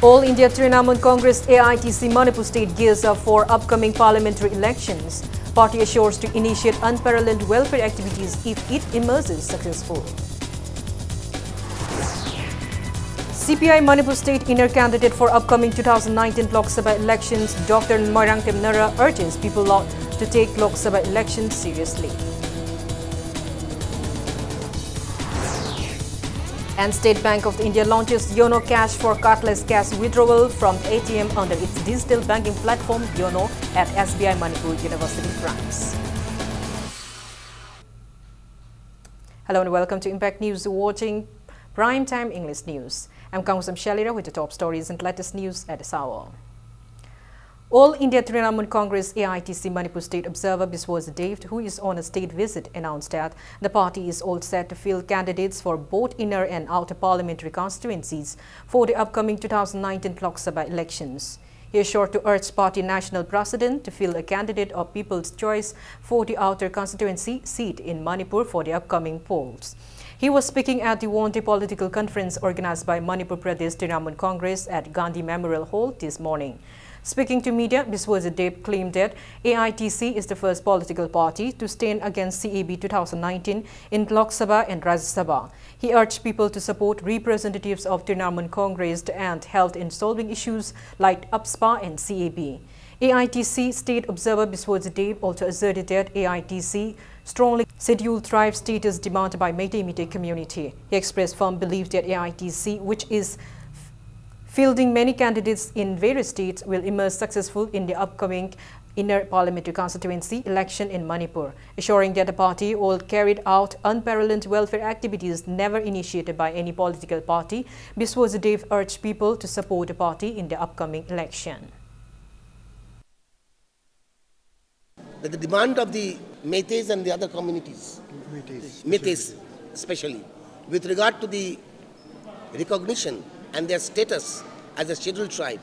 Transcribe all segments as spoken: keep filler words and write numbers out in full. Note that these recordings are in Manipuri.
All India Trinamool Congress, A I T C, Manipur state gears up for upcoming parliamentary elections. Party assures to initiate unparalleled welfare activities if it emerges successful. C P I Manipur state inner candidate for upcoming two thousand nineteen Lok Sabha elections, Doctor Moirangthem Naora, urges people lot to take Lok Sabha elections seriously. And State Bank of India launches YONO Cash for cardless cash withdrawal from A T M under its digital banking platform YONO at S B I Manipur University branch. Hello and welcome to Impact News, watching Prime Time English News. I'm Kangusam Shalira with the top stories and latest news at this hour. All India Trinamool Congress, A I T C, Manipur State Observer Biswajit Deb, who is on a state visit, announced that the party is all set to field candidates for both inner and outer parliamentary constituencies for the upcoming two thousand nineteen Lok Sabha elections. He assured to urge party national president to field a candidate of People's Choice for the outer constituency seat in Manipur for the upcoming polls. He was speaking at the one-day political conference organized by Manipur Pradesh Trinamool Congress at Gandhi Memorial Hall this morning. Speaking to media, Biswajit Deb claimed that A I T C is the first political party to stand against C A B two thousand nineteen in Lok Sabha and Rajya Sabha. He urged people to support representatives of Trinamool Congress and help in solving issues like AFSPA and C A B. A I T C State Observer Biswajit Deb also asserted that A I T C strongly Scheduled Tribe status demanded by Meitei Meitei community. He expressed firm belief that A I T C, which is fielding many candidates in various states, will emerge successful in the upcoming inner parliamentary constituency election in Manipur, assuring that the party will carry out unparalleled welfare activities never initiated by any political party. Biswajit Deb urged people to support the party in the upcoming election. That the demand of the Meiteis and the other communities, Meiteis especially, with regard to the recognition and their status as a scheduled tribe,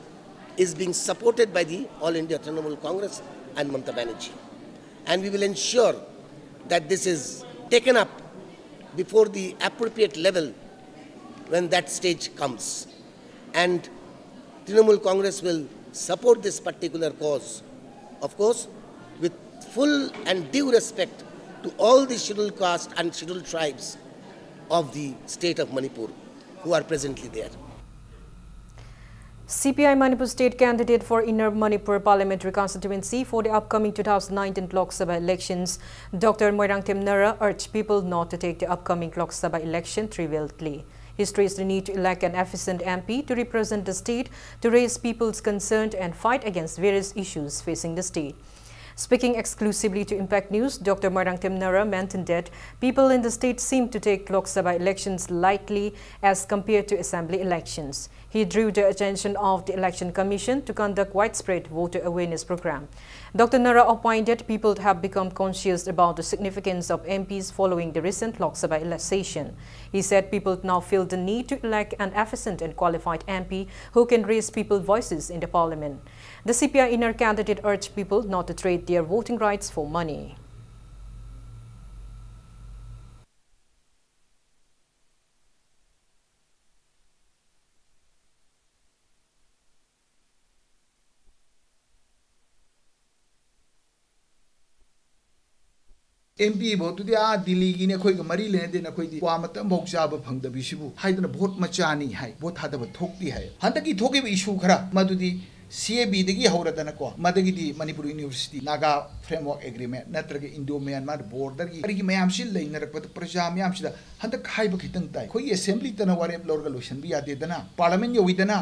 is being supported by the All India Trinamool Congress and Mamata Banerjee. And we will ensure that this is taken up before the appropriate level when that stage comes. And Trinamool Congress will support this particular cause, of course, with full and due respect to all the scheduled caste and scheduled tribes of the state of Manipur who are presently there. C P I Manipur State candidate for Inner Manipur Parliamentary Constituency for the upcoming two thousand nineteen Lok Sabha elections, Doctor Moirangthem Nara, urged people not to take the upcoming Lok Sabha election trivially. He stressed the need to elect an efficient M P to represent the state, to raise people's concern and fight against various issues facing the state. Speaking exclusively to Impact News, Doctor Moirangthem Nara mentioned that people in the state seem to take Lok Sabha elections lightly as compared to assembly elections. He drew the attention of the Election Commission to conduct widespread voter awareness program. Doctor Nara opined that people have become conscious about the significance of M Ps following the recent Lok Sabha ele-, session. He said people now feel the need to elect an efficient and qualified M P who can raise people's voices in the parliament. The C P I Inner candidate urged people not to trade their voting rights for money. M P ꯚꯣꯠꯇꯨꯗꯤ ꯑꯥ ꯗꯤꯜꯂꯤꯒꯤꯅꯤ, ꯑꯩꯈꯣꯏꯒ ꯃꯔꯤ ꯂꯩꯅꯗꯦ, ꯅꯈꯣꯏꯗꯤ ꯀ꯭ꯋꯥ ꯃꯇꯝ ꯐꯥꯎ ꯆꯥꯕ ꯐꯪꯗꯕꯤꯁꯤꯕꯨ ꯍꯥꯏꯗꯅ ꯚꯣꯠ ꯃꯆꯥꯅꯤ ꯍꯥꯏ, ꯚꯣꯠ ꯊꯥꯗꯕ ꯊꯣꯛꯇꯦ ꯍꯥꯏ꯫ ꯍꯟꯗꯛꯀꯤ ꯊꯣꯛꯈꯤꯕ ꯏꯁꯨ ꯈꯔ ꯃꯗꯨꯗꯤ ꯁꯤ ꯑꯦ ꯕꯤꯗꯒꯤ ꯍꯧꯔꯗꯅꯀꯣ, ꯃꯗꯒꯤꯗꯤ Manipur university, Naga framework agreement ꯅꯠꯇ꯭ꯔꯒ ꯏꯟꯗꯣ ꯃ꯭ꯌꯥꯟꯃꯥꯔ ꯕꯣꯔꯗꯔꯒꯤ ꯀꯔꯤꯒꯤ ꯃꯌꯥꯝꯁꯤ ꯂꯩꯅꯔꯛꯄꯗ ꯄ꯭ꯔꯖꯥ ꯃꯌꯥꯝꯁꯤꯗ ꯍꯟꯗꯛ ꯍꯥꯏꯕ ꯈꯤꯇꯪ ꯇꯥꯏ꯫ ꯑꯩꯈꯣꯏꯒꯤ ꯑꯦꯁꯦꯝꯕ꯭ꯂꯤꯇꯅ ꯋꯥꯔꯦꯞ ꯂꯧꯔꯒ ꯂꯣꯏꯁꯤꯟꯕ ꯌꯥꯗꯦꯗꯅ, ꯄꯥꯔꯂꯥꯃꯦꯟ ꯌꯧꯋꯤꯗꯅ,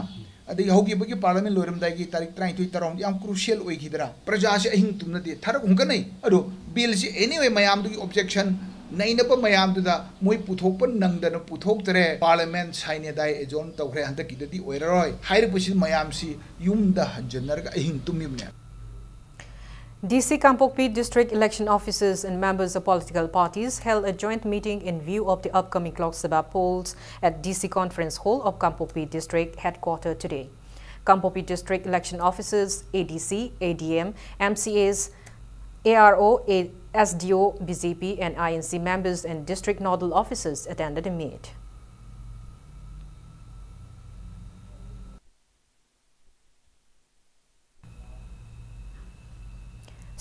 ꯑꯗꯒꯤ ꯍꯧꯈꯤꯕꯒꯤ ꯄꯥꯔꯂꯥꯃꯦꯟ ꯂꯣꯏꯔꯝꯗꯥꯏꯒꯤ ꯇꯥꯔꯤꯛ ꯇꯔꯥꯅꯤꯊꯣꯏ, ꯇꯔꯥꯍꯨꯝꯗꯣꯏ ꯌꯥꯝ ꯀ꯭ꯔꯨꯁꯤꯌꯦꯜ ꯑꯣꯏꯈꯤꯗ꯭ꯔꯥ? ꯄ꯭ꯔꯖꯥꯁꯦ ꯑꯍꯤꯡ ꯇꯨꯝꯅꯗꯦ, ꯊꯔꯛ ꯍꯨꯟꯀꯠꯅꯩ꯫ ꯑꯗꯣ ꯕꯤꯜꯁꯤ ꯑꯦꯅꯤꯋꯦ ꯃꯌꯥꯝꯗꯨꯒꯤ ꯑꯣꯕꯖꯦꯛꯁꯟ ꯅꯩꯅꯕ ꯃꯌꯥꯝꯗꯨꯗ ꯃꯣꯏ ꯄꯨꯊꯣꯛꯄ ꯅꯪꯗꯅ ꯄꯨꯊꯣꯛꯇ꯭ꯔꯦ꯫ ꯄꯥꯔꯂꯥꯃꯦꯟ ꯁꯥꯏꯅꯦꯗꯥꯏ ꯑꯦꯖꯣꯔꯟ ꯇꯧꯈ꯭ꯔꯦ, ꯍꯟꯗꯛꯀꯤꯗꯗꯤ ꯑꯣꯏꯔꯔꯣꯏ꯫ ꯍꯥꯏꯔꯤꯕꯁꯤ ꯃꯌꯥꯝꯁꯤ ꯌꯨꯝꯗ ꯍꯟꯖꯟꯅꯔꯒ ꯑꯍꯤꯡ ꯇꯨꯝꯃꯤꯕꯅꯦ꯫ D C Kangpokpi District election officers and members of political parties held a joint meeting in view of the upcoming Lok Sabha polls at D C Conference Hall of Kangpokpi District Headquarter today. Kangpokpi District election officers, A D C, A D M, M C As, A R O, A-, S D O, B J P and I N C members and district nodal officers attended the meet.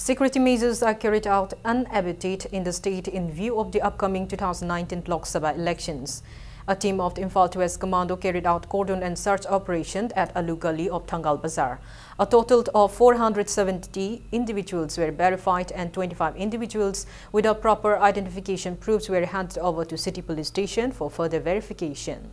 Security measures are carried out unabated in the state in view of the upcoming two thousand nineteen Lok Sabha elections. A team of the Imphal West Commando carried out cordon and search operation at Alu Gali of Thangal Bazar. A total of four hundred seventy individuals were verified and twenty-five individuals without proper identification proofs were handed over to City Police Station for further verification.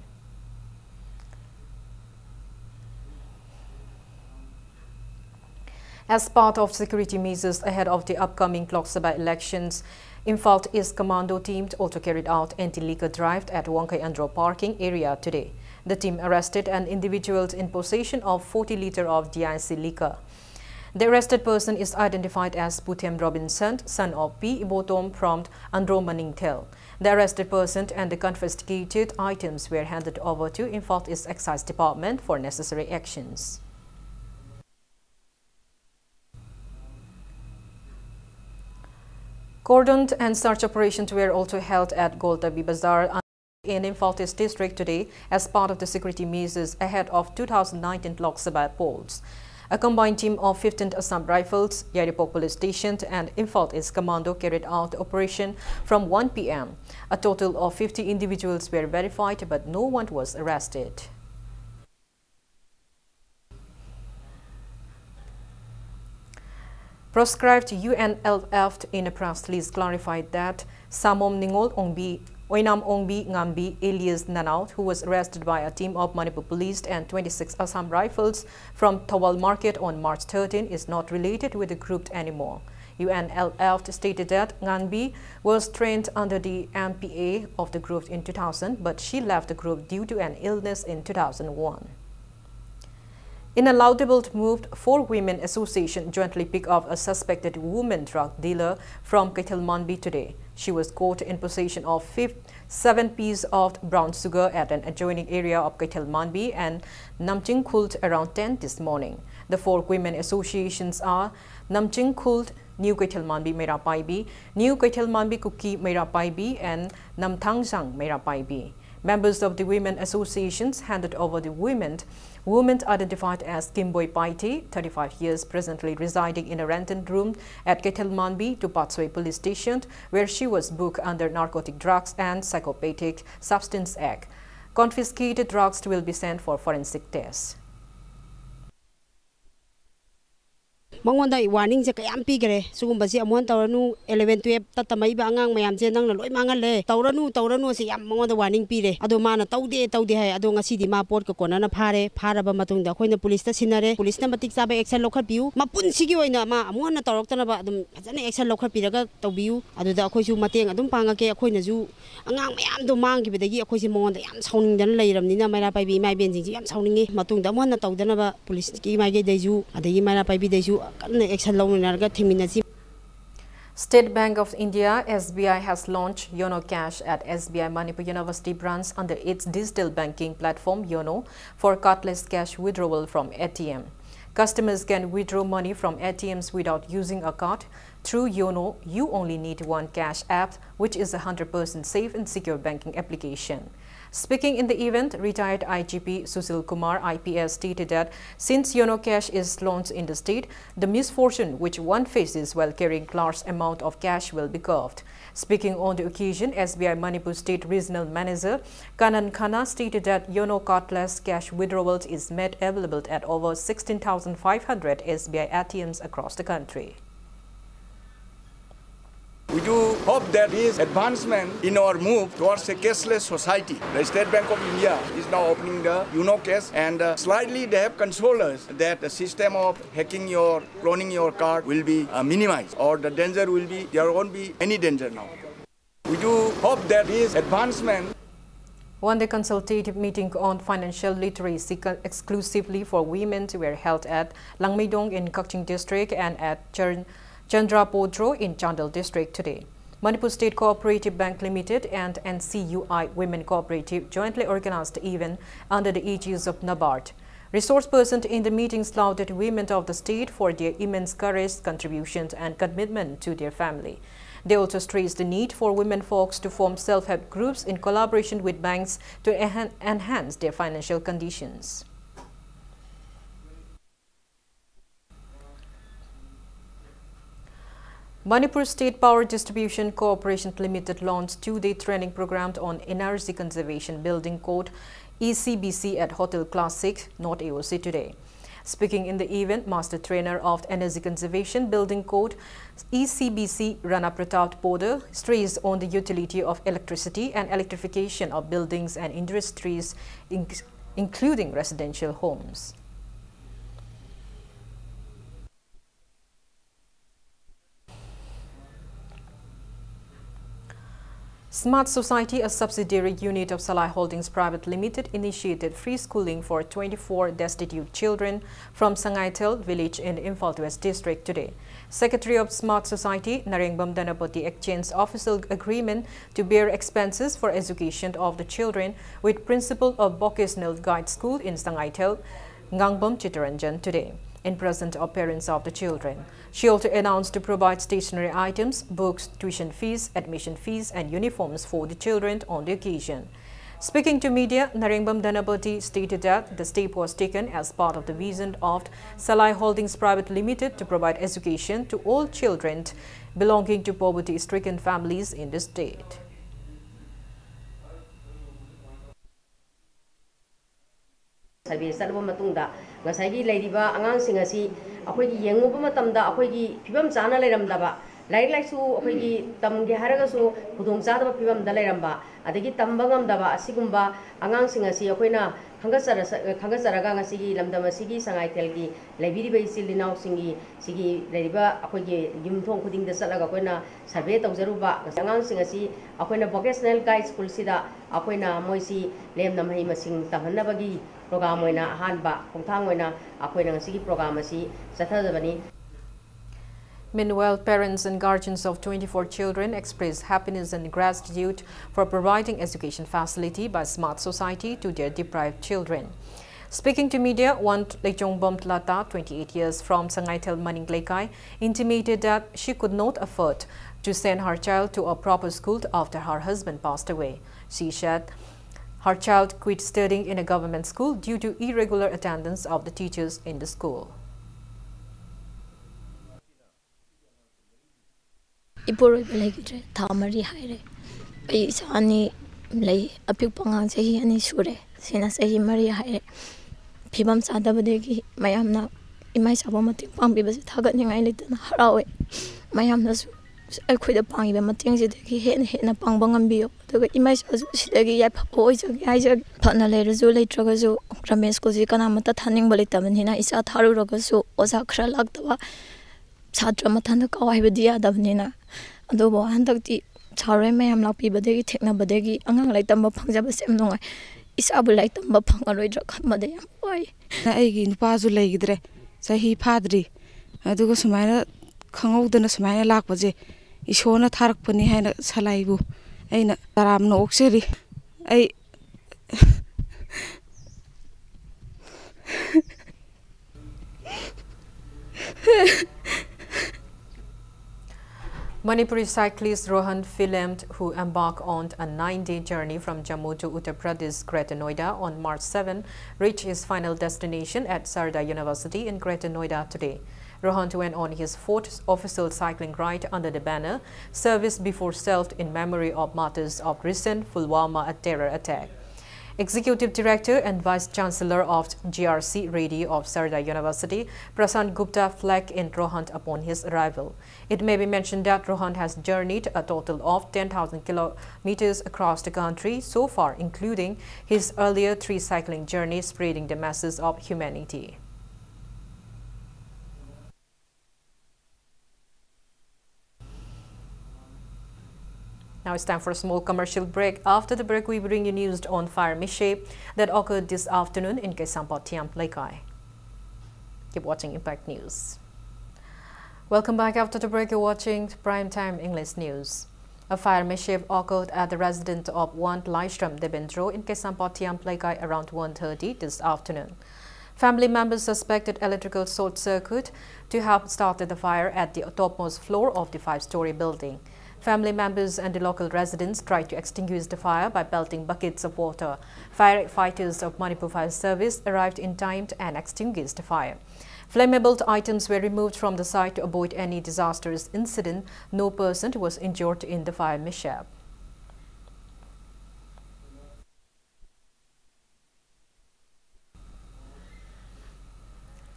As part of security measures ahead of the upcoming Lok Sabha elections, Imphal East Commando team also carried out anti-liquor drive at Wangkhei Andro parking area today. The team arrested an individual in possession of forty litre of D I C liquor. The arrested person is identified as Puthem Robinson, son of P Ibotom from Andro Maningthel. The arrested person and the confiscated items were handed over to Imphal East Excise Department for necessary actions. Cordon and search operations were also held at Goltabi Bazar in Imphal East District today as part of the security measures ahead of two thousand nineteen Lok Sabha polls. A combined team of fifteenth Assam Rifles, Yairipok Police Station and Imphal East Commando carried out the operation from one P M. A total of fifty individuals were verified, but no one was arrested. Proscribed U N L F in a press release clarified that Samom Ningol Ongbi, Oinam Ongbi Ngambi, alias Nanaut, who was arrested by a team of Manipur Police and twenty-six Assam Rifles from Thawal Market on March thirteen, is not related with the group anymore. U N L F stated that Ngambi was trained under the M P A of the group in two thousand, but she left the group due to an illness in two thousand one. In a laudable move, four women association jointly picked up a suspected woman drug dealer from Keithelmanbi today. She was caught in possession of fif-, seven pieces of brown sugar at an adjoining area of Keithelmanbi and Namchingkhul around ten this morning. The four women associations are Namchingkhul New Keithelmanbi Meirapaibi, New Keithelmanbi Kuki Meirapaibi, and Namthangjang Meirapaibi. Members of the women associations handed over the women, woman identified as Kimboi Paite, thirty-five years, presently residing in a rented room at Keithelmanbi, to Patsoi Police Station, where she was booked under Narcotic Drugs and Psychopathic Substance Act. Confiscated drugs will be sent for forensic tests. ꯃꯉꯣꯟꯗ ꯋꯥꯔꯅꯤꯡꯁꯦ ꯀꯌꯥꯝ ꯄꯤꯈꯔꯦ꯫ ꯁꯤꯒꯨꯝꯕꯁꯤ ꯑꯃꯨꯛ ꯍꯟꯅ ꯇꯧꯔꯅꯨ, eleven twelve ꯇ ꯇꯝꯃꯛꯏꯕ ꯑꯉꯥꯡ ꯃꯌꯥꯝꯁꯦ ꯅꯪꯅ ꯂꯣꯏ ꯃꯥꯡꯍꯜꯂꯦ, ꯇꯧꯔꯅꯨ, ꯇꯧꯔꯅꯨ ꯑꯁꯤ ꯌꯥꯝ ꯃꯉꯣꯟꯗ ꯋꯥꯔꯅꯤꯡ ꯄꯤꯔꯦ꯫ ꯑꯗꯣ ꯃꯥꯅ ꯇꯧꯗꯦ, ꯇꯧꯗꯦ ꯍꯥꯏ꯫ ꯑꯗꯣ ꯉꯁꯤꯗꯤ ꯃꯥ ꯄꯣꯠꯀ ꯀꯣꯟꯅꯅ ꯐꯥꯔꯦ꯫ ꯐꯥꯔꯕ ꯃꯇꯨꯡꯗ ꯑꯩꯈꯣꯏꯅ ꯄꯨꯂꯤꯁꯇ ꯁꯤꯟꯅꯔꯦ꯫ ꯄꯨꯂꯤꯁꯅ ꯃꯇꯤꯛ ꯆꯥꯕ action ꯂꯧꯈꯠꯄꯤꯌꯨ꯫ ꯃꯄꯨꯟꯁꯤꯒꯤ ꯑꯣꯏꯅ ꯃꯥ ꯑꯃꯨꯛ ꯍꯟꯅ ꯇꯧꯔꯛꯇꯅꯕ ꯑꯗꯨꯝ ꯐꯖꯅ action ꯂꯧꯈꯠꯄꯤꯔꯒ ꯇꯧꯕꯤꯌꯨ꯫ ꯑꯗꯨꯗ ꯑꯩꯈꯣꯏꯁꯨ ꯃꯇꯦꯡ ꯑꯗꯨꯝ ꯄꯥꯡꯉꯛꯀꯦ꯫ ꯑꯩꯈꯣꯏꯅꯁꯨ ꯑꯉꯥꯡ ꯃꯌꯥꯝꯗꯣ ꯃꯥꯡꯈꯤꯕꯗꯒꯤ ꯑꯩꯈꯣꯏꯁꯦ ꯃꯉꯣꯟꯗ ꯌꯥꯝ ꯁꯥꯎꯅꯤꯡꯗꯅ ꯂꯩꯔꯕꯅꯤꯅ ꯃꯩꯔꯥ ꯄꯥꯏꯕꯤ ꯏꯃꯥ ꯏꯕꯦꯟꯁꯤꯡꯁꯤ ꯌꯥꯝ ꯁꯥꯎꯅꯤꯡꯉꯤ꯫ ꯃꯇꯨꯡꯗ ꯑꯃꯨꯛ ꯍꯟꯅ ꯇꯧꯗꯅꯕ ꯄꯨꯂꯤꯁꯀꯤ ꯃꯥꯏꯀꯩꯗꯩꯁꯨ ꯑꯗꯒꯤ ꯃꯩꯔꯥ ꯄꯥꯏꯕꯤꯗꯩꯁꯨ ꯀꯟꯅ action ꯂꯧꯅꯔꯒ ꯊꯤꯡꯃꯤꯟꯅꯁꯤ꯫ State Bank of India, S B I, has launched Yono Cash at S B I Manipur University branch under its digital banking platform Yono for cardless cash withdrawal from A T M. Customers can withdraw money from A T Ms without using a card. Through Yono, you only need one Cash App, which is a hundred percent safe and secure banking application. Speaking in the event, retired I G P Sushil Kumar, I P S, stated that since Yono Cash is launched in the state, the misfortune which one faces while carrying large amount of cash will be curbed. Speaking on the occasion, S B I Manipur State Regional Manager Kanan Khanna stated that Yono cardless cash withdrawals is made available at over sixteen thousand five hundred S B I A T Ms across the country. We do hope that this advancement in our move towards a cashless society. The State Bank of India is now opening the Yono Cash, and uh, slightly they have consoled us that the system of hacking your, cloning your card will be uh, minimized, or the danger will be, there won't be any danger now. We do hope that this advancement One day consultative meeting on financial literacy co- exclusively for women were held at Langmeidong in Kakching district and at Char- Chandrapodro in Chandel district today. Manipur State Cooperative Bank Limited and N C U I Women Cooperative jointly organized the event under the aegis of NABARD. Resource person in the meetings lauded women of the state for their immense courage, contributions, and commitment to their family. They also stressed the need for women folks to form self-help groups in collaboration with banks to enhan- enhance their financial conditions. Manipur State Power Distribution Corporation Limited launched two-day training program on energy conservation building code E C B C at Hotel Classic, North A O C today. Speaking in the event, Master Trainer of Energy Conservation Building Code, E C B C, Rana Pratap Poddar, stressed on the utility of electricity and electrification of buildings and industries, inc- including residential homes. Smart Society, a subsidiary unit of Salai Holdings Private Limited, initiated free schooling for twenty-four destitute children from Sangaithel village in Imphal West district today. Secretary of Smart Society, Narengbam Dhanapati, exchanged official agreement to bear expenses for education of the children with principal of Vocational Guide School in Sangaithel, Ngangbam Chitranjan, today, in presence of parents of the children. She also announced to provide stationery items, books, tuition fees, admission fees, and uniforms for the children on the occasion. Speaking to media, Narengbam Dhanapati stated that the step was taken as part of the vision of Salai Holdings Private Limited to provide education to all children belonging to poverty-stricken families in the state. Survey ꯆꯠꯂꯕ ꯃꯇꯨꯡꯗ ꯉꯁꯥꯏꯒꯤ ꯂꯩꯔꯤꯕ ꯑꯉꯥꯡꯁꯤꯡ ꯑꯁꯤ ꯑꯩꯈꯣꯏꯒꯤ ꯌꯦꯡꯉꯨꯕ ꯃꯇꯝꯗ ꯑꯩꯈꯣꯏꯒꯤ ꯐꯤꯕꯝ ꯆꯥꯅ ꯂꯩꯔꯝꯗꯕ, ꯂꯥꯏꯔꯤꯛ ꯂꯥꯏꯁꯨ ꯑꯩꯈꯣꯏꯒꯤ ꯇꯝꯒꯦ ꯍꯥꯏꯔꯒꯁꯨ ꯈꯨꯗꯣꯡꯆꯥꯗꯕ ꯐꯤꯕꯝꯗ ꯂꯩꯔꯝꯕ, ꯑꯗꯒꯤ ꯇꯝꯕ ꯉꯝꯗꯕ ꯑꯁꯤꯒꯨꯝꯕ ꯑꯉꯥꯡꯁꯤꯡ ꯑꯁꯤ ꯑꯩꯈꯣꯏꯅ ꯈꯪꯒꯠꯆꯔ-, ꯈꯪꯒꯠꯆꯔꯒ ꯉꯁꯤꯒꯤ ꯂꯝꯗꯝ ꯑꯁꯤꯒꯤ ꯁꯉꯥꯏꯊꯦꯜꯒꯤ ꯂꯩꯕꯤꯔꯤꯕ ꯏꯆꯤꯜ ꯏꯅꯥꯎꯁꯤꯡꯒꯤ ꯁꯤꯒꯤ ꯂꯩꯔꯤꯕ ꯑꯩꯈꯣꯏꯒꯤ ꯌꯨꯝꯊꯣꯡ ꯈꯨꯗꯤꯡꯗ ꯆꯠꯂꯒ ꯑꯩꯈꯣꯏꯅ ꯁꯔꯚꯦ ꯇꯧꯖꯔꯨꯕ ꯑꯉꯥꯡꯁꯤꯡ ꯑꯁꯤ ꯑꯩꯈꯣꯏꯅ Vocational Guide Schoolꯁꯤꯗ ꯑꯩꯈꯣꯏꯅ ꯃꯣꯏꯁꯤ ꯂꯦꯝꯅ ꯃꯍꯩ ꯃꯁꯤꯡ ꯇꯝꯍꯟꯅꯕꯒꯤ program ꯑꯣꯏꯅ ꯑꯍꯥꯟꯕ ꯈꯣꯡꯊꯥꯡ ꯑꯣꯏꯅ ꯑꯩꯈꯣꯏꯅ ꯉꯁꯤꯒꯤ program ꯑꯁꯤ ꯆꯠꯊꯖꯕꯅꯤ꯫ Meanwhile, parents and guardians of twenty-four children expressed happiness and gratitude for providing education facility by Smart Society to their deprived children. Speaking to media, one Leichongbam Lata, twenty-eight years, from Sangaithel Maning Leikai, intimated that she could not afford to send her child to a proper school after her husband passed away. She said her child quit studying in a government school due to irregular attendance of the teachers in the school. ꯏꯄꯨꯔꯣꯏꯕ ꯂꯩꯈꯤꯗ꯭ꯔꯦ꯫ ꯊꯥ ꯃꯔꯤ ꯍꯥꯏꯔꯦ꯫ ꯑꯩ ꯏꯆꯥ ꯑꯅꯤ ꯂꯩ꯫ ꯑꯄꯤꯛꯄ ꯑꯉꯥꯡ ꯆꯍꯤ ꯑꯅꯤ ꯁꯨꯔꯦ꯫ ꯁꯤꯅ ꯆꯍꯤ ꯃꯔꯤ ꯍꯥꯏꯔꯦ꯫ ꯐꯤꯕꯝ ꯆꯥꯗꯕꯗꯒꯤ ꯃꯌꯥꯝꯅ ꯏꯃꯥ ꯏꯆꯥꯕꯨ ꯃꯇꯦꯡ ꯄꯥꯡꯕꯤꯕꯁꯦ ꯊꯥꯒꯠꯅꯤꯡꯉꯥꯏ ꯂꯩꯇꯅ ꯍꯔꯥꯎꯋꯦ꯫ ꯃꯌꯥꯝꯅꯁꯨ ꯑꯩꯈꯣꯏꯗ ꯄꯥꯡꯉꯤꯕ ꯃꯇꯦꯡꯁꯤꯗꯒꯤ ꯍꯦꯟꯅ ꯍꯦꯟꯅ ꯄꯥꯡꯕ ꯉꯝꯕꯤꯌꯨ꯫ ꯑꯗꯨꯒ ꯏꯃꯥ ꯏꯆꯥꯁꯨ ꯁꯤꯗꯒꯤ ꯌꯥꯏꯐꯕ ꯑꯣꯏꯖꯒꯦ ꯍꯥꯏꯖꯒꯦ꯫ ꯐꯅ ꯂꯩꯔꯁꯨ ꯂꯩꯇ꯭ꯔꯒꯁꯨ ꯒꯚꯔꯟꯃꯦꯟ ꯁ꯭ꯀꯨꯜꯁꯤ ꯀꯅꯥꯃꯠꯇ ꯊꯥꯅꯤꯡꯕ ꯂꯩꯇꯕꯅꯤꯅ ꯏꯆꯥ ꯊꯥꯔꯨꯔꯒꯁꯨ ꯑꯣꯖꯥ ꯈꯔ ꯂꯥꯛꯇꯕ, ꯁꯥꯇ꯭ꯔ ꯃꯊꯟꯇ ꯀꯥꯎ ꯍꯥꯏꯕꯗꯤ ꯌꯥꯗꯕꯅꯤꯅ꯫ ꯑꯗꯨꯕꯨ ꯍꯟꯗꯛꯇꯤ ꯁꯥꯔ ꯍꯣꯏ ꯃꯌꯥꯝ ꯂꯥꯛꯄꯤꯕꯗꯒꯤ ꯊꯦꯡꯅꯕꯗꯒꯤ ꯑꯉꯥꯡ ꯂꯥꯏꯔꯤꯛ ꯇꯝꯕ ꯐꯪꯖꯕꯁꯦ ꯌꯥꯝ ꯅꯨꯡꯉꯥꯏ꯫ ꯏꯆꯥꯕꯨ ꯂꯥꯏꯔꯤꯛ ꯇꯝꯕ ꯐꯪꯉꯔꯣꯏꯗ꯭ꯔꯥ ꯈꯟꯕꯗ ꯌꯥꯝ ꯋꯥꯏ꯫ ꯑꯩꯒꯤ ꯅꯨꯄꯥꯁꯨ ꯂꯩꯈꯤꯗ꯭ꯔꯦ꯫ ꯆꯍꯤ ꯐꯥꯗ꯭ꯔꯤ꯫ ꯑꯗꯨꯒ ꯁꯨꯃꯥꯏꯅ ꯈꯪꯍꯧꯗꯅ ꯁꯨꯃꯥꯏꯅ ꯂꯥꯛꯄꯁꯦ ꯏꯁꯣꯔꯅ ꯊꯥꯔꯛꯄꯅꯤ ꯍꯥꯏꯅ ꯁꯂꯥꯏꯕꯨ ꯑꯩꯅ ꯇꯔꯥꯝꯅ ꯑꯣꯛꯆꯔꯤ꯫ ꯑꯩ Manipuri cyclist Rohan Philem, who embarked on a nine-day journey from Jammu to Uttar Pradesh, Greater Noida, on March seven, reached his final destination at Sardar University in Greater Noida today. Rohan went on his fourth official cycling ride under the banner "Service Before Self" in memory of martyrs of recent Pulwama terror attack. Executive Director and Vice Chancellor of G R C Reddy of Sardar University, Prashant Gupta, flagged in Rohan upon his arrival. It may be mentioned that Rohan has journeyed a total of ten thousand kilometers across the country so far, including his earlier three cycling journeys, spreading the message of humanity. Now it's time for a small commercial break. After the break, we bring you news on fire mishap that occurred this afternoon in Kaisampat Thiam Leikai. Keep watching Impact News. Welcome back. After the break, you're watching Prime Time English News. A fire mishap occurred at the residence of one Laishram Debendro in Kaisampat Thiam Leikai around one thirty this afternoon. Family members suspected electrical short circuit to have started the fire at the topmost floor of the five-story building. Family members and the local residents tried to extinguish the fire by pelting buckets of water. Firefighters of Manipur Fire Service arrived in time and extinguished the fire. Flammable items were removed from the site to avoid any disastrous incident. No person was injured in the fire mishap.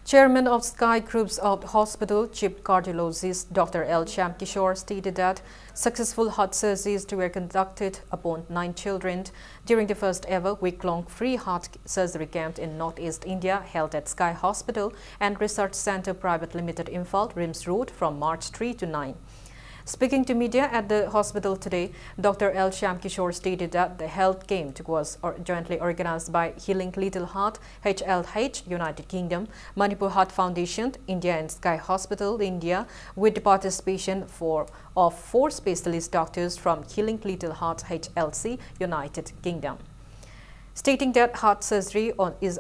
Chairman of Sky Group's Hospital, Chief Cardiologist Doctor L Shyam Kishore, stated that successful heart surgeries were conducted upon nine children during the first ever week-long free heart surgery camp in Northeast India, held at Sky Hospital and Research Centre Private Limited, Imphal, RIMS Road, from March three to nine. Speaking to media at the hospital today, Doctor L Shyam Kishore stated that the health camp was or-, jointly organized by Healing Little Heart, H L H, United Kingdom, Manipur Heart Foundation, India, and Sky Hospital, India, with the participation for, of four specialist doctors from Healing Little Heart, H L C, United Kingdom. Stating that heart surgery on, is,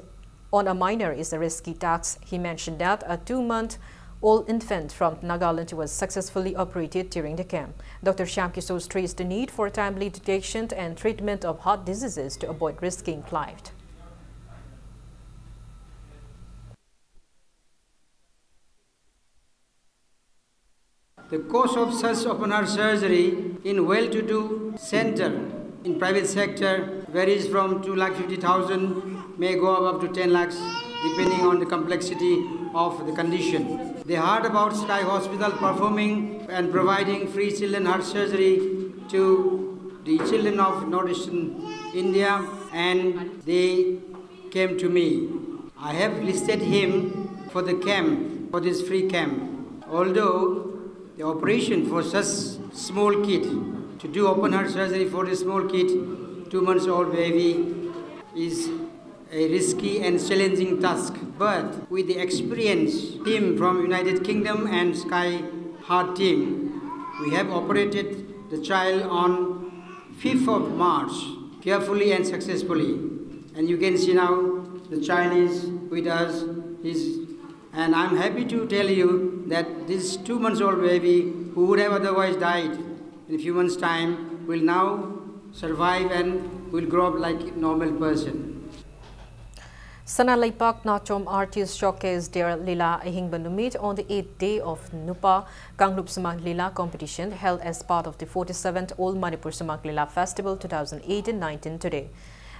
on a minor is a risky task, he mentioned that a two-month-old infant from Nagaland was successfully operated during the camp. Doctor Shyam Kishore stressed the need for timely detection and treatment of heart diseases to avoid risking life. The cost of such open heart surgery in well-to-do center in private sector varies from two lakh fifty thousand, may go up, up to ten lakhs, depending on the complexity of the condition. They heard about Sky Hospital performing and providing free children heart surgery to the children of Northeastern India, and they came to me. I have listed him for the camp, for this free camp. Although the operation for such small kid, to do open heart surgery for a small kid, two months old baby, is a risky and challenging task. But with the experienced team from United Kingdom and Sky Heart team, we have operated the child on fifth of March, carefully and successfully. And you can see now the child is with us. Is, and I'm happy to tell you that this two months old baby who would have otherwise died in a few months' time will now survive and will grow up like a normal person. Sana Leipak Nachom artists showcase their Lila Ahingba Numit on the eighth day of Nupa Kanglup Sumang Lila competition held as part of the forty-seventh All Manipur Sumang Lila Festival two thousand eighteen nineteen today.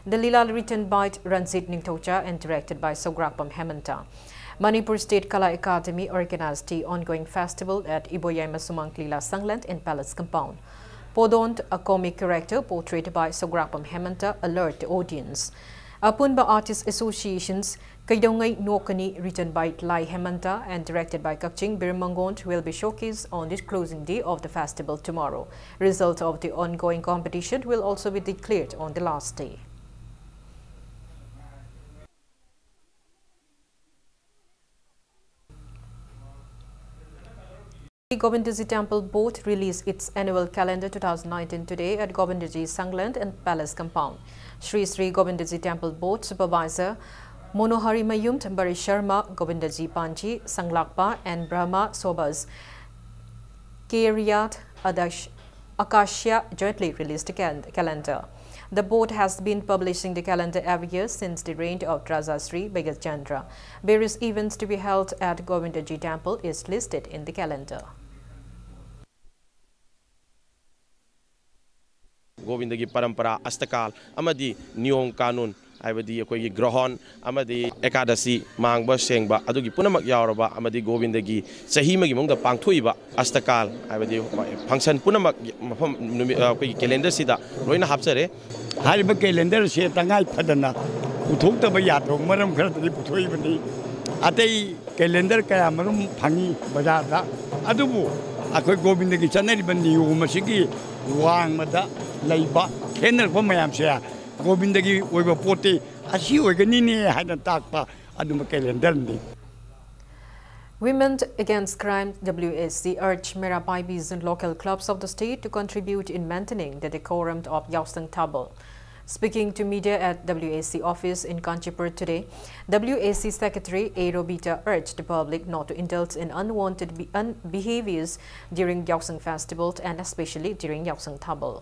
The Lila, written by Ranjit Ningthoucha and directed by Sograkpam Hemanta. Manipur State Kala Academy organized the ongoing festival at Iboyaima Sumang Lila Sangland in Palace Compound. Podon, a comic character portrayed by Sograkpam Hemanta, alert the audience. Apunba Artists Association's Kaidaungai Nokani, written by Lai Hemanta and directed by Kakching Birmangon, will be showcased on the closing day of the festival tomorrow. Result of the ongoing competition will also be declared on the last day. The Govindaji Temple Board released its annual calendar two thousand nineteen today at Govindaji Sangland and Palace Compound. Shri Shri Govindaji Temple Board Supervisor Monohari Mayum, Tambari Sharma, Govindaji Panji, Sanglakpa, and Brahma Sobas Kiryat Adash Akashya jointly released the cal- calendar. The board has been publishing the calendar every year since the reign of Raja Sri Bhagachandra. Various events to be held at Govindaji Temple is listed in the calendar. ꯒꯣꯕꯤꯟꯗꯒꯤ ꯄꯔꯝꯄꯔꯥ, ꯑꯁꯇꯀꯥꯜ ꯑꯃꯗꯤ ꯅꯤꯌꯣꯝ ꯀꯥꯅꯨꯟ, ꯍꯥꯏꯕꯗꯤ ꯑꯩꯈꯣꯏꯒꯤ ꯒ꯭ꯔꯍꯣꯟ ꯑꯃꯗꯤ ꯑꯦꯀꯥꯗꯁꯤ, ꯃꯥꯡꯕ ꯁꯦꯡꯕ ꯑꯗꯨꯒꯤ ꯄꯨꯝꯅꯃꯛ ꯌꯥꯎꯔꯕ ꯑꯃꯗꯤ ꯒꯣꯕꯤꯟꯗꯒꯤ ꯆꯍꯤ ꯑꯃꯒꯤ ꯃꯅꯨꯡꯗ ꯄꯥꯡꯊꯣꯛꯏꯕ ꯑꯁꯇꯀꯥꯜ, ꯍꯥꯏꯕꯗꯤ ꯐꯪꯁꯟ ꯄꯨꯝꯅꯃꯛ ꯃꯐꯝ ꯅꯨꯃꯤꯠ, ꯑꯩꯈꯣꯏꯒꯤ ꯀꯦꯂꯦꯟꯗꯔꯁꯤꯗ ꯂꯣꯏꯅ ꯍꯥꯞꯆꯔꯦ꯫ ꯍꯥꯏꯔꯤꯕ ꯀꯦꯂꯦꯟꯗꯔꯁꯦ ꯇꯉꯥꯏ ꯐꯗꯅ ꯄꯨꯊꯣꯛꯇꯕ ꯌꯥꯗꯕ ꯃꯔꯝ ꯈꯔꯗꯒꯤ ꯄꯨꯊꯣꯛꯏꯕꯅꯤ꯫ ꯑꯇꯩ ꯀꯦꯂꯦꯟꯗꯔ ꯀꯌꯥ ꯃꯔꯨꯝ ꯐꯪꯉꯤ ꯕꯖꯥꯔꯗ, ꯑꯗꯨꯕꯨ ꯑꯩꯈꯣꯏ ꯒꯣꯕꯤꯟꯗꯒꯤ ꯆꯠꯅꯔꯤꯕ ꯅꯤꯌꯣꯝ ꯑꯁꯤꯒꯤ ꯋꯥꯡꯃꯗ ꯂꯩꯕ ꯈꯦꯠꯅꯔꯛꯄ ꯃꯌꯥꯝꯁꯦ ꯒꯣꯕꯤꯟꯗꯒꯤ ꯑꯣꯏꯕ ꯄꯣꯠꯇꯤ ꯑꯁꯤ ꯑꯣꯏꯒꯅꯤꯅꯦ ꯍꯥꯏꯅ ꯇꯥꯛꯄ ꯑꯗꯨꯝꯕ ꯀꯦꯂꯦꯟꯗꯔꯅꯤ꯫ Women Against Crime, W A C, urged Meira Paibi Zone local clubs of the state to contribute in maintaining the decorum of Yaosang Thabal. Speaking to media at W A C office in Kanchipur today, W A C Secretary A. Robita urged the public not to indulge in unwanted be- un- behaviors during Yaosang festival and especially during Yaosang Thabal.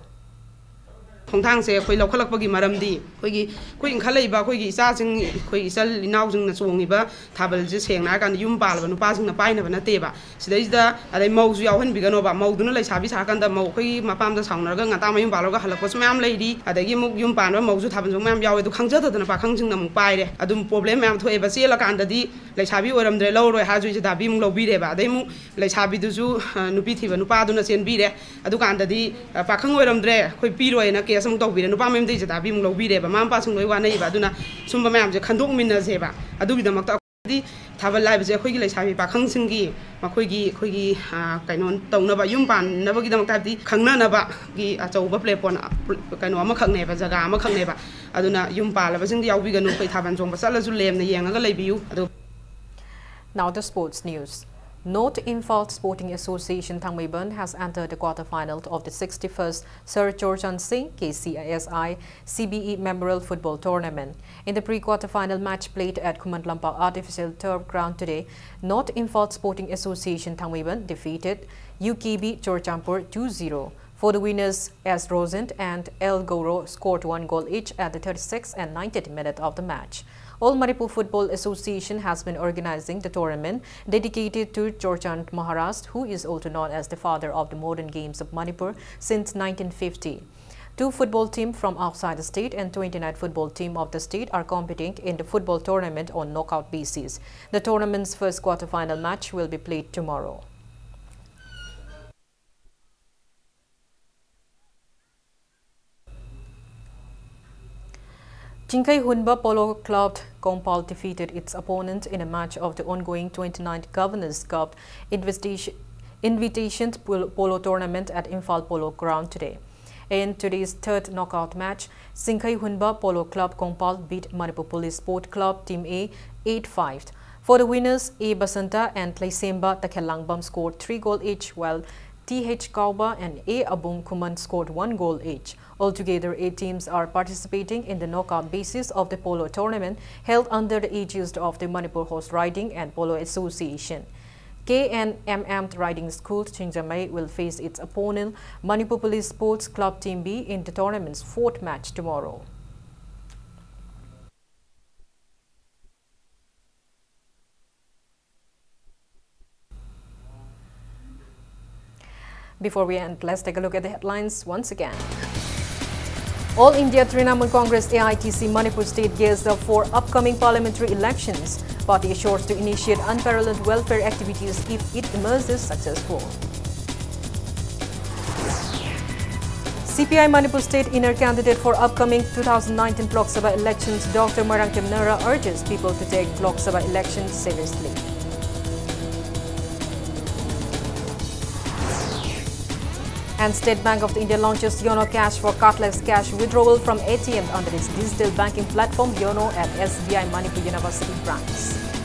ꯈꯣꯡꯊꯥꯡꯁꯦ ꯑꯩꯈꯣꯏ ꯂꯧꯈꯠꯂꯛꯄꯒꯤ ꯃꯔꯝꯗꯤ ꯑꯩꯈꯣꯏꯒꯤ ꯑꯩꯈꯣꯏ ꯏꯟꯈꯠꯂꯛꯏꯕ ꯑꯩꯈꯣꯏꯒꯤ ꯏꯆꯥꯁꯤꯡ, ꯑꯩꯈꯣꯏ ꯏꯆꯜ ꯏꯅꯥꯎꯁꯤꯡꯅ ꯆꯣꯡꯉꯤꯕ ꯊꯥꯕꯜꯁꯦ ꯁꯦꯡꯅ ꯍꯥꯏꯔꯀꯥꯟꯗ ꯌꯨꯝ ꯄꯥꯜꯂꯕ ꯅꯨꯄꯥꯁꯤꯡꯅ ꯄꯥꯏꯅꯕ ꯅꯠꯇꯦꯕ꯫ ꯁꯤꯗꯩꯁꯤꯗ ꯑꯗꯩ ꯃꯧꯁꯨ ꯌꯥꯎꯍꯟꯕꯤꯒꯅꯣꯕ꯫ ꯃꯧꯗꯨꯅ ꯂꯩꯁꯥꯕꯤ ꯁꯥꯔꯀꯥꯟꯗ ꯃꯧ ꯑꯩꯈꯣꯏꯒꯤ ꯃꯄꯥꯝꯗ ꯁꯥꯎꯅꯔꯒ ꯉꯟꯇꯥ ꯃꯌꯨꯝ ꯄꯥꯜꯂꯒ ꯍꯜꯂꯛꯄꯁꯨ ꯃꯌꯥꯝ ꯂꯩꯔꯤ꯫ ꯑꯗꯒꯤ ꯑꯃꯨꯛ ꯌꯨꯝ ꯄꯥꯟꯕ ꯃꯧꯁꯨ ꯊꯥꯕꯜ ꯆꯣꯡꯕ ꯃꯌꯥꯝ ꯌꯥꯎꯋꯦ꯫ ꯑꯗꯨ ꯈꯪꯖꯗꯗꯅ ꯄꯥꯈꯪꯁꯤꯡꯅ ꯑꯃꯨꯛ ꯄꯥꯏꯔꯦ꯫ ꯑꯗꯨꯝ ꯄ꯭ꯔꯣꯕ꯭ꯂꯦꯝ ꯃꯌꯥꯝ ꯊꯣꯛꯑꯦꯕ꯫ ꯆꯦꯜꯂꯀꯥꯟꯗꯗꯤ ꯂꯩꯁꯥꯕꯤ ꯑꯣꯏꯔꯝꯗ꯭ꯔꯦ, ꯂꯧꯔꯣꯏ ꯍꯥꯏꯔꯁꯨ ꯏꯆꯥ ꯗꯥꯕꯤ ꯑꯃꯨꯛ ꯂꯧꯕꯤꯔꯦꯕ꯫ ꯑꯗꯩ ꯑꯃꯨꯛ ꯂꯩꯁꯥꯕꯤꯗꯨꯁꯨ, ꯑ, ꯅꯨꯄꯤ ꯊꯤꯕ ꯅꯨꯄꯥꯗꯨꯅ ꯆꯦꯟꯕꯤꯔꯦ꯫ ꯑꯗꯨꯀꯥꯟꯗꯗꯤ, ꯑ, ꯄꯥꯈꯪ ꯑꯣꯏꯔꯝꯗ꯭ꯔꯦ, ꯑꯩꯈꯣꯏ ꯄꯤꯔꯣꯏꯅ ꯀꯦꯁ ꯑꯃꯨꯛ ꯇꯧꯕꯤꯔꯦ꯫ ꯅꯨꯄꯥ ꯃꯌꯨꯝꯗ ꯏꯆꯥ ꯗꯥꯕꯤ ꯑꯃꯨꯛ ꯂꯧꯕꯤꯔꯦꯕ꯫ ꯃꯃꯥ ꯃꯄꯥꯁꯤꯡ ꯂꯣꯏ ꯋꯥꯅꯩꯕ꯫ ꯑꯗꯨꯅ ꯁꯨꯝꯕ ꯃꯌꯥꯝꯁꯦ ꯈꯟꯗꯣꯛꯃꯤꯟꯅꯁꯦꯕ꯫ ꯑꯗꯨꯒꯤꯗꯃꯛꯇ ꯑꯩꯈꯣꯏꯗꯤ ꯊꯥꯕꯜ ꯍꯥꯏꯕꯁꯦ ꯑꯩꯈꯣꯏꯒꯤ ꯂꯩꯁꯥꯕꯤ ꯄꯥꯈꯪꯁꯤꯡꯒꯤ ꯃꯈꯣꯏꯒꯤ, ꯑꯩꯈꯣꯏꯒꯤ, ꯑ, ꯀꯩꯅꯣ ꯇꯧꯅꯕ, ꯌꯨꯝ ꯄꯥꯟꯅꯕꯒꯤꯗꯃꯛꯇ, ꯍꯥꯏꯕꯗꯤ ꯈꯪꯅꯅꯕꯒꯤ ꯑꯆꯧꯕ ꯄ꯭ꯂꯦꯠꯐꯣꯝ, ꯑ, ꯀꯩꯅꯣ ꯑꯃꯈꯛꯅꯦꯕ, ꯖꯒꯥ ꯑꯃꯈꯛꯅꯦꯕ꯫ ꯑꯗꯨꯅ ꯌꯨꯝ ꯄꯥꯜꯂꯕꯁꯤꯡꯗꯤ ꯌꯥꯎꯕꯤꯒꯅꯨ꯫ ꯑꯩꯈꯣꯏ ꯊꯥꯕꯜ ꯆꯣꯡꯕ ꯆꯠꯂꯁꯨ ꯂꯦꯝꯅ ꯌꯦꯡꯉꯒ ꯂꯩꯕꯤꯌꯨ꯫ ꯑꯗꯨ Now the sports news. North Imphal Sporting Association Thangmeiban has entered the quarter-final of the sixty-first Sir Chorchan Singh K C S I C B E Memorial Football Tournament. In the pre-quarter-final match played at Khumantlampa Artificial Turf Ground today, North Imphal Sporting Association Thangmeiban defeated U K B Churachandpur two zero. For the winners, S Rosent and L Gauro scored one goal each at the thirty-sixth and ninetieth minute of the match. All Manipur Football Association has been organizing the tournament dedicated to Chorchan Maharaj, who is also known as the father of the modern games of Manipur, since nineteen fifty. Two football teams from outside the state and twenty-nine football teams of the state are competing in the football tournament on knockout basis. The tournament's first quarter-final match will be played tomorrow. Chingkhei Hunba Polo Club Kongpal defeated its opponent in a match of the ongoing twenty-ninth Governors' Cup Invitation, Invitation Pol- Polo Tournament at Imphal Polo Ground today. In today's third knockout match, Chingkhei Hunba Polo Club Kongpal beat Manipur Police Sport Club Team A eight five. For the winners, A Basanta and Leisemba Takhelangbam scored three goals each, while T H Kauba and A Abung Khuman scored one goal each. Altogether, eight teams are participating in the knockout basis of the polo tournament held under the aegis of the Manipur Horse Riding and Polo Association. K N M M Riding School Singjamei will face its opponent, Manipur Police Sports Club Team B, in the tournament's fourth match tomorrow. Before we end, let's take a look at the headlines once again. All India Trinamool Congress, A I T C, Manipur State gears up for upcoming parliamentary elections. Party assures to initiate unparalleled welfare activities if it emerges successful. C P I Manipur State inner candidate for upcoming two thousand nineteen Lok Sabha elections, Doctor Moirangthem Nohra, urges people to take Lok Sabha elections seriously. And State Bank of India launches Yono Cash for cardless cash withdrawal from A T M under its digital banking platform Yono at S B I Manipur University branch.